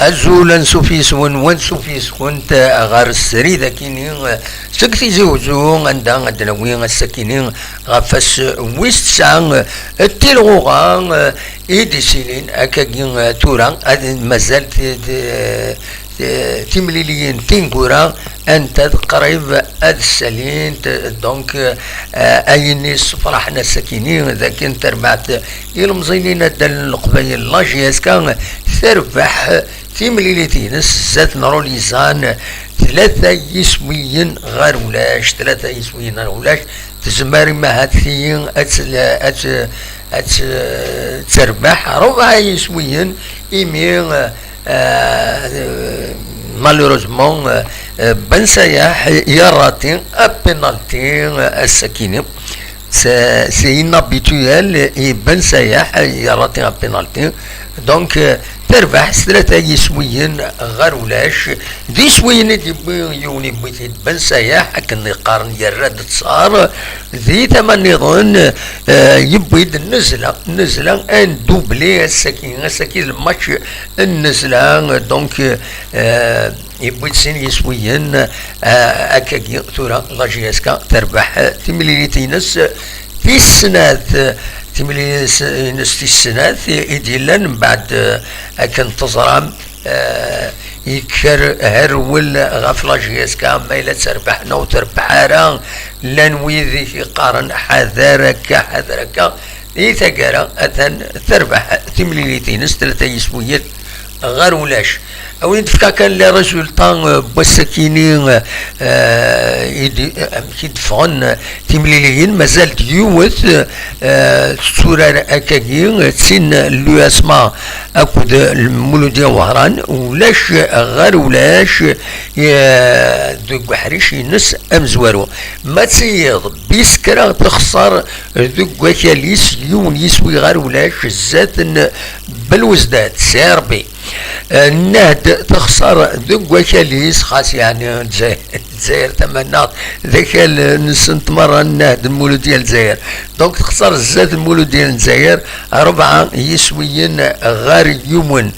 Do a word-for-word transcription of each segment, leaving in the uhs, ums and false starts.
Azul, ansuf yes-wen, wansuf yes-went ɣer srid akini seg Tizi Uzzu, anda ad d-nawi ass-akini ɣef wass wis tesɛa n tilɣuɣa i d-isilin. Akkagi tura ad mazal ti-, ti-, ti-, timliliyin tineggura anta qrib ad ssalint. Donc, eh, ayen yessefraḥen ass-akini d akken terbaɛt ilemẓiyen n addal n Leqbayel, la J S K, terbeḥ timlilit-ines zdat n Rolizan, tlata yiswiyen ɣer ulac, tlata yiswiyen ɣer ulac. Tezmer imahat-iyi ad tt-, ad tt-, ad tt-, terbeḥ rebɛa yiswiyen, imi, eh, malheureusement, eh, Ben Sayaḥ yerrati apénalty, eh, ass-akini. C'est, c'est inhabituel, i Ben Sayaḥ yerrati apénalty. Donc, eh, terbeḥ s tlata yiswiyen ɣer ulac. D iswiyen i d-yewwi yiwen, yewwi-t-id Ben Sayaḥ, akken i qqaren, yerra-d ttṣar. Di tama nniḍen, eh, yewwi-d nnezla, nnezla, un doublé ass-agi, ass-agi d lmatch n nnezla. Donc, eh, yewwi-d sin yiswiyen, eh, akkagi tura la J S K terbeḥ timlilit-ines tis snat, timlilit-ines tis snat i d-yellan mbeɛd, eh, akken teẓram, eh, yekker herwel ɣef la J S K, ma yella terbeḥ neɣ ur terbeḥ ara. Llan wid i yeqqaren ḥader akka, ḥader akka. Di taggara, atan terbeḥ timlilit-ines tlata yiswiyen ɣer ulac. A wen-d-fkeɣ kan les résultats, eh, n wass-akini, eh, i d-, eh, amek i d-ffɣen, eh, timliliyin. Mazal-d yiwet, eh, tetturar akkagi, eh, d tin n l'U S M A akked Lmuludya Wehran, ulac ɣer ulac, eh, deg uḥric-ines amezwaru. Ma d tiyiḍ, Biskra texṣer deg wakal-is yiwen yiswi ɣer ulac zdat n Belwezdat, Serbi. Eh, Nehd texṣer deg wakal-is, xas yeɛni Dza-, Dzayer Tamaneɣt, d akal-nsent merra, Nehd n Muludya n Dzayer. Donc texṣer zdat n Muludya n Dzayer, rebɛa yiswiyen ɣer yiwen.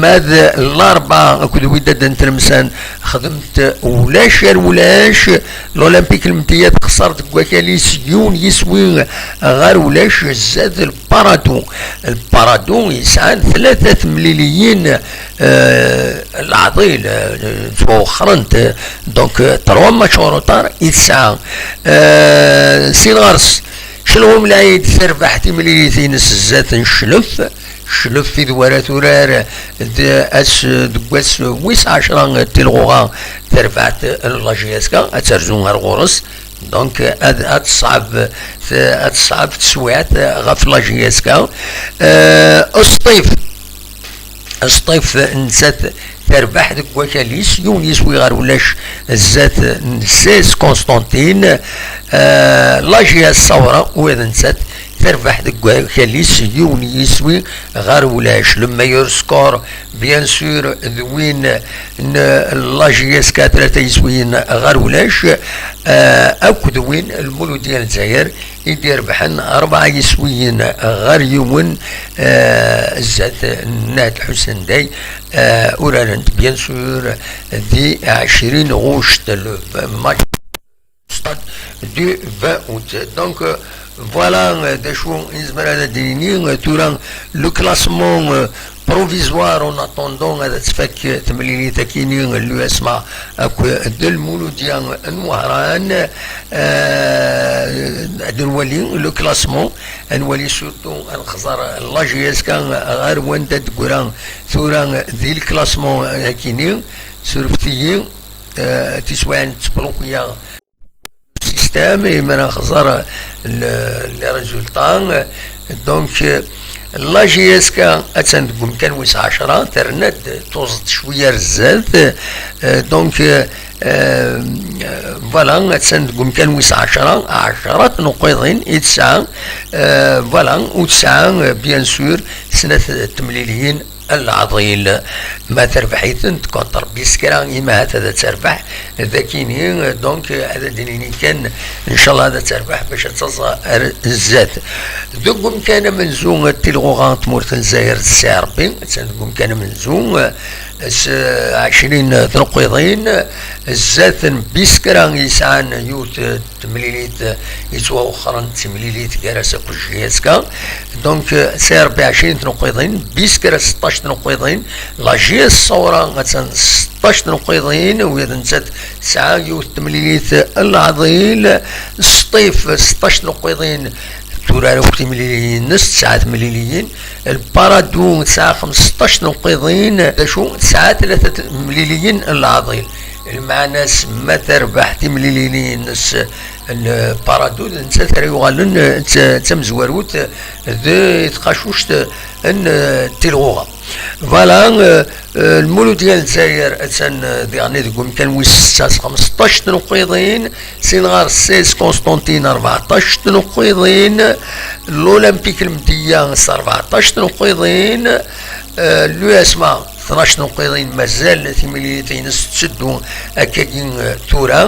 Ma d Larba akked Wydad n Tlemsan, xdemt ulac ar ulac. L'Olympique Lmetya texṣer deg wakal-is yiwen yiswi ɣer ulac zdat Lparadu. Lparadu yesɛan tlata temliliyin, eh, leɛḍil, eh, ttwawexxrent, donc, eh, trois matchs en retard i tesɛa. Eh, sin ɣer-s, Celɣum Lɛid terbeḥ timlilit-ines zdat n Cclef. Cclef i d wara turar d ass, deg wass wis ɛecra n tilɣuɣa, tarbaɛt n la J S K, ad terzu ar ɣur-s. Donc, ad, ad teṣɛeb, ad teṣɛeb teswiɛt ɣef la J S K. Eh, Sṭif, Sṭif, nettat terbeḥ deg wakal-is, yiwen yiswi ɣer ulac, zdat n Sès Constantine. Eh, la J S Sawra, ula d nettat terbeḥ deg wakal-is, yiwen yiswi ɣer ulac. Le meilleur score, bien sûr, d win n la J S K, tlata yiswiyen ɣer ulac, eh, akked win n Lmuludya n Lezzayer, i d-irebḥen rebɛa yiswiyen ɣer yiwen, eh, zdat n Nahd Ḥusenday, eh, urarent, bien sûr, di ɛecrin ɣuct, le match stade du vingt août. Donc, euh, voilà, euh, d acu i nezmer ad d-nini, euh, tura, le classement, euh, provisoire, en attendant, ad tfak temlilit akini, l'U S M A akked Lmuludya n Wehran. Euh, ad nwali le classement, ad nwali surtout, ad nxeẓer la J S K ɣer wanda d-teggra tura di le classement akini, surfet-iyi, euh, tiswiɛin ttblukiyaɣ système, imi ara nxeẓer le, les résultats. Donc, euh, la J S K attan deg umkan wis ɛecra, terna-d, tuẓ-d cwiya ar zdat. Euh, donc, euh, euh, voilà, attan deg umkan wis ɛecra, ɛecra tnuqiḍin i tesɛa. Euh, voilà, u tesɛa, euh, bien sûr, snat temliliyin leɛḍil. Ma terbeḥ-itent contre Biskra, imahat ad terbeḥ dakini. Donc, ad d-nini kan, ncallah ad terbeḥ bac ad taẓ ar zdat. Deg umkan amenzu, tilɣuɣa n tmurt n Lezzayer d Si Rebbi, attan deg umkan amenzu. s ɛecrin tneqqiḍin, zdat n Biskra yesɛan yiwet n temlilit yettwawexxren, d timlilit gar-as akked J S K. Donc, S R B ɛecrin tneqqiḍin, Biskra seṭṭac tneqqiḍin, la J S Saura attan seṭṭac tneqqiḍin, u nettat tesɛa yiwet n temlilit n leɛḍil, Sṭif seṭṭac tneqqiḍin, turar akk timliliyin-nnes, tesɛa temliliyin, Lparadu tesɛa xmesṭac tneqqiḍin, d acu, tesɛa tlata temliliyin n leɛḍil. Lmeɛna-s, ma terbeḥ timliliyin-nnes Lparadu, d nettat ara yuɣalen d ta-, d tamezwarut di tqacuct n, eh, tilɣuɣa. Voilà, eh, eh, Lmuludya n Lezzayer attan, eh, diɣen deg umkan wis setta s xmesṭac tneqqiḍin, sin ɣer S S Constantine rbeɛṭac tneqqiḍin, l'Olympique Lmedya s rbeɛṭac tneqqiḍin, eh, l'U S M A tnac tneqqiḍin, mazal timlilit-ines tetteddu akkagi, eh, tura,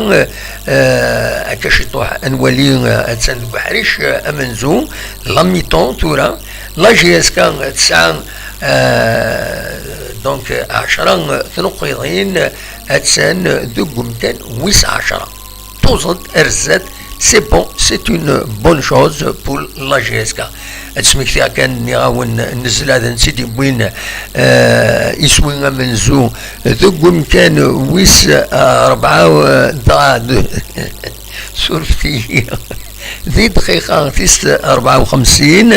eh, akka ciṭuḥ ad nwali, eh, attan deg uḥric, eh, amenzu, la mi-temps tura, la J S K tesɛa, eh, donc ɛecra tneqqiḍin, attan deg umkan wis ɛecra. Tuẓeḍ ar zdat, c'est bon, c'est une bonne chose pour la J S K. Ad smektiɣ kan, nniɣ-awen, nnezla d netta i d-yewwin, eh, iswi amenzu deg umkan wis, eh, rebɛa, eh, dɣa d-, surfet-iyi. Di dqiqa tis rebɛa u xemsin,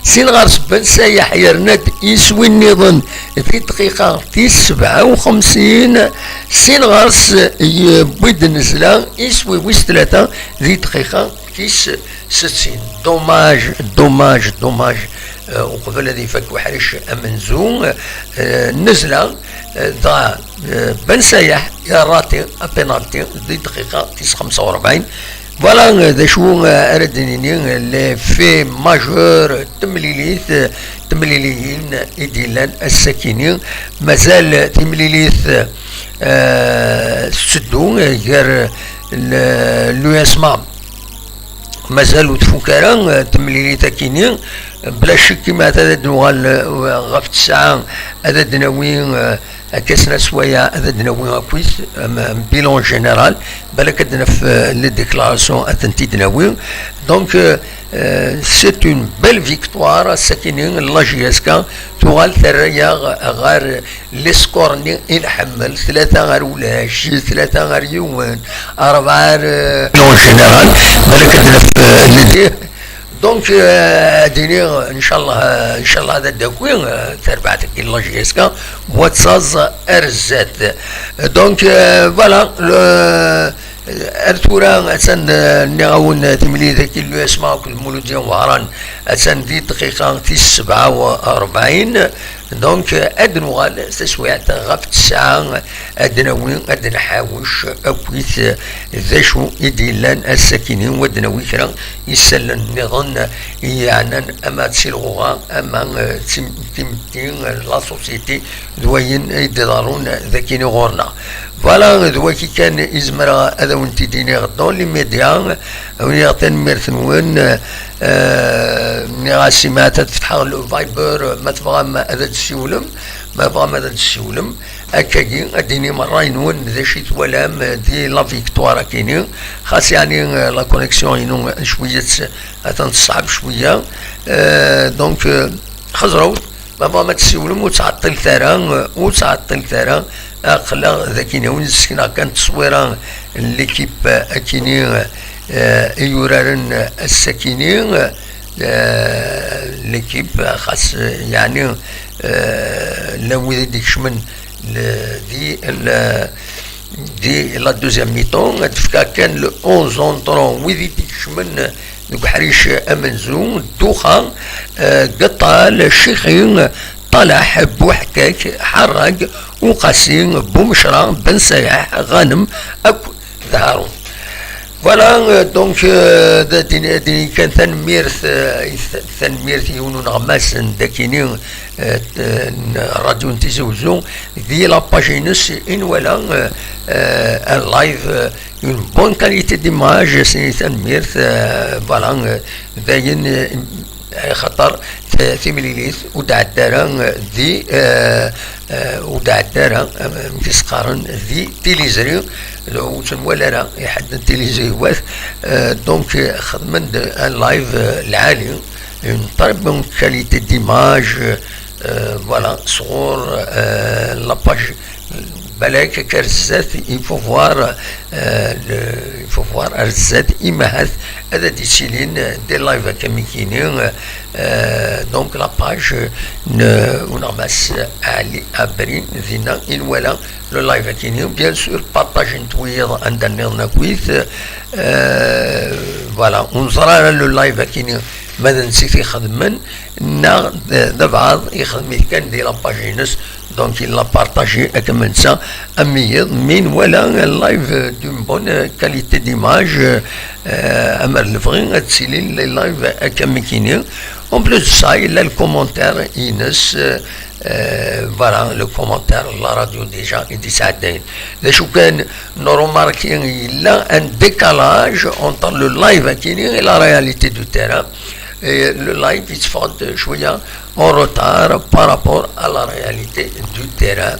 sin ɣer-s Ben Sayaḥ yerna-d iswi nniḍen di dqiqa tis sebɛa u xemsin, sin ɣer-s yewwi-d nnezla iswi wis tlata di dqiqa tis settin. Dommage, dommage, dommage. Eh, uqbel ad ifak uḥric amenzu, eh, nnezla, eh, dɣa, eh, Ben Sayaḥ irrati apénalty di dqiqa tis xemsa u rebɛin. Voilà, eh, d acu, eh, ara d-nini, eh, les faits majeurs, eh, temlilit, eh, temliliyin i d-yellan ass-akini. Mazal timlilit, eh, tetteddu, eh, gar, eh, l-, l'U S M A. Mazal ur tfuk ara, eh, temlilit akini. Bla ccek, imat ad d-nuɣal, eh, ɣef ttesɛa, ad d-nawi, eh, akka s sswayeɛ, ad d-nawi akkit, am, am bilan général, balak ad d-naf, eh, les déclarations ad tent-id-nawi. Donc, eh, eh, c'est une belle victoire, ass-akini, la J S K tuɣal terra-yaɣ ɣer les scores-nni i nḥemmel, tlata ɣer ulac, tlata ɣer yiwen, rebɛa ɣer, eh, en général, balak ad naf, eh, nadi. Donc, eh, ad iniɣ, ncallah, eh, ncallah ad d-taki, eh, tarbaɛt-agi n la J S K, wa ttaẓ ar zdat. Donc, eh, voilà, le, ar tura, attan, eh, nniɣ-awen, eh, timlilit-agi n l'U S M A akked Muludya n Wehran, attan di dqiqa tis sebɛa u rebɛin. Donc, eh, ad nuɣal taswiɛt ɣef ttesɛa, ad nawi, ad nḥawec akkit, eh, d acu i d-yellan ass-akini, u ad nawi kra isallen nniḍen i yeɛnan ama d si lɣuɣa, ama, eh, d tim-, timetti, eh, la société, d wayen i d-iḍerrun d akini ɣur-neɣ. Voilà, d waki kan i zemreɣ ad awen-t-id-iniɣ dans les médias. Awen-iniɣ tanemmirt-nwen. Eh, nniɣ-as i Maɛat ad fetḥeɣ le Viber, ma tebɣam ad d-tessiwlem, ma tebɣam ad d-tessiwlem. Akkagi, ad d-tinim ṛṛay-nwen, d acu i twalam di la victoire akini. Xas yeɛni, eh, la connexion-inu cwiya-tt, atan teṣɛeb cwiya. Eh, donc, eh, xeẓrewt. Ma tebɣam ad tessiwlem, ur ttɛeṭṭilet ara, ur ttɛeṭṭilet ara. Aql-aɣ d akini, a wen-d-ssekneɣ kan tteswira n l'équipe akini, eh, i yuraren ass-akini, eh, l'équipe, xas, eh, yeɛni, eh, llan wid i d-ikecmen le-, di le-, di la deuxième mi-temps, ad d-fkeɣ kan le onze entrant, wid i d-ikecmen deg uḥric amenzu: Duxa, eh, Geṭṭal, Cixi, Ṭalaḥ, Buḥkak, Ḥarrag, Uqasi, Bumecra, Ben Sayaḥ, Ɣanem, akk d Harun. Voilà, euh, donc, euh, d-, d-, d-, kan tanemmirt, euh, i t-, tanemmirt i yiwen uneɣmas n dakini, euh, n Radio n Tizi Uzzu, di la page-ines i nwala, euh, euh, un live, euh, une bonne qualité d'image, c'est tanemmirt, euh, voilà, euh, dayen, euh, axaṭer timlilit ur d-ɛedda ara di, eh, eh, ur d-ɛedda ara, eh, amek i s-qqaren, di tiliẓri, ur tt-nwala ara i ḥedd n tiliẓri wat. Euh, donc, euh, xedmen-d un live, euh, lɛali, une très bonne qualité d'image, euh, voilà, sɣur, euh, la page. Balak akka ar zdat, il faut voir, euh, le, il faut voir ar zdat, imahat ad d-issilin, euh, des lives akka mi kini, euh, euh, donc la page, euh, n uneɣmas Ali Abrin, dinna i nwala le live akini, bien sûr, partager-t wiyaḍ anda nniḍen akk-it, euh, voilà, ur neẓra ara le live akini ma d netta i t-ixedmen, neɣ d, d abɛaḍ ixdem-it kan di la page-ines, donc il l'a partagé akka ma netta am wiyaḍ, mais nwala un live d'une bonne qualité d'image, euh, amer lebɣi ad ttilin les lives akka mi kini. En plus de ça, yella le commentaire-ines, euh, euh, voilà, le commentaire, la radio déjà, i d-isɛeddayen. D acu kan, nrumarki yella un décalage entre le live akini et la réalité du terrain. Et le live yetteffeɣ-d cwiya en retard par rapport à la réalité du terrain.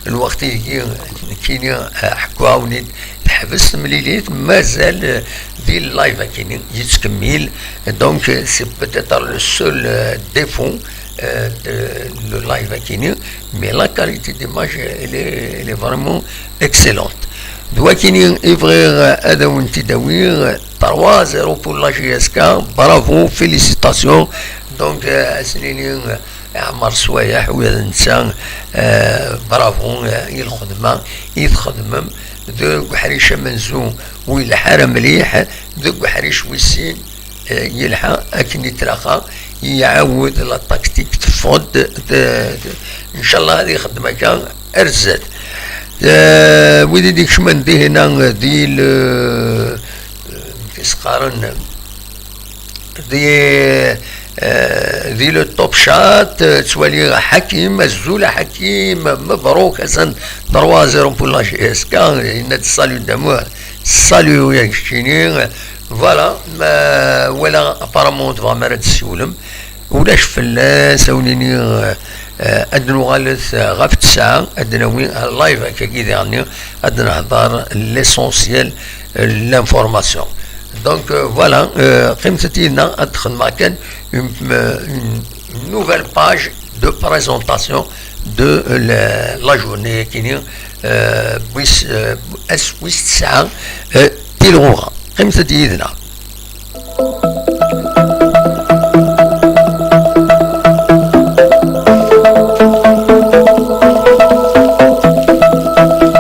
Lweqt-agi nekkini, euh, ḥkuɣ-awen-id teḥbes temlilit, mazal, euh, di live akini yettkemmil. Donc, euh, c'est peut-être le seul, euh, défaut, euh, de, de live akini, mais la qualité d'image, elle est, elle est vraiment excellente. D wakini i bɣiɣ ad awen-t-id-awiɣ. Trois zéro pour la J S K, bravo, félicitations. Donc, euh, ad s-nini, euh, Ɛmer Swayeḥ, ula d netta, euh, bravo, euh, i lxedma i txedmem deg uḥric amenzu ur yelḥa ara mliḥ, deg uḥric wis sin, eh, yelḥa akken i tlaqqa, iɛawed la tactique teffeɣ-d, t-, t-, ncallah ad ixeddem akka ar zdat. Eh, wid i d-ikecmen dihina di le, eh, amek i s-qqaren, di, eh, di le top chat, eh, ttwaliɣ Ḥakim, azul a Ḥakim, mebruk, atan trois zéro pour la J S K, yenna-d salut d'amour. Salut, ya keččini. Voilà, ma, wala, apparemment ur tebɣam ara ad d-tessiwlem. Ulac fell-as, a wen-iniɣ, eh, ad nuɣalet, eh, ɣef ttesɛa, ad d-nawi live akkagi diɣenni, ad nehḍer l'essentiel, eh, l'information. Donc, euh, voilà, euh, qqimet-d yid-neɣ, ad xedmeɣ kan une, une, une nouvelle page de présentation de, euh, la, la journée, kini, euh, wis, euh, ass wis tesɛa, euh, tilɣuɣa. Qqimet-d yid-neɣ.